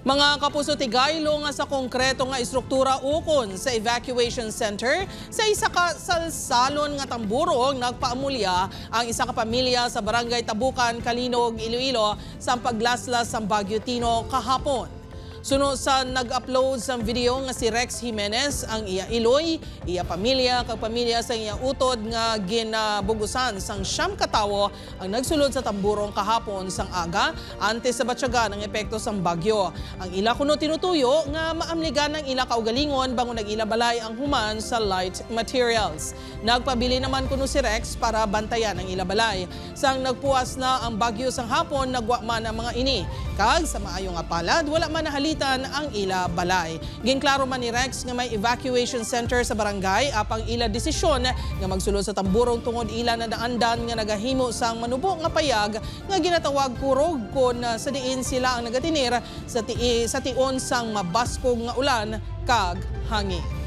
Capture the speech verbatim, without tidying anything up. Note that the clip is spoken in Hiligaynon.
Mga kapuso, tigaylo nga sa konkreto nga estruktura ukon sa evacuation center sa isa ka salsalon nga tamburong nagpaamulya ang isa ka pamilya sa Barangay Tabukan, Calinog, Iloilo, sa paglaslas sang Bagyo Tino kahapon. Suno sa nag-upload sang video nga si Rex Jimenez, ang iya iloy, iya pamilya, kag pamilya sang iya utod nga ginabugusan sang siyam ka tawo ang nagsulod sa tamburong kahapon sang aga antes sa batyagan ang epekto sang bagyo. Ang ila kuno tinutuyo nga maamligan ang ila kaugalingon bangod nag-ila balay ang human sa light materials. Nagpabilin naman kuno si Rex para bantayan ang ila balay. Sang nagpuas na ang bagyo sang hapon, nagwa man ang mga ini. Kag sa maayo nga palad, wala man nahalitan ang ila balay. Ginklaro man ni Rex nga may evacuation center sa barangay, apang ila desisyon nga magsulod sa tamburong tungod ila nadaandan nga nagahimo sang manubo nga payag nga ginatawag kurog, kon, ah, sa diin sila ang nagatinir sa tii-, sa tion sang mabaskog nga ulan kag hangin.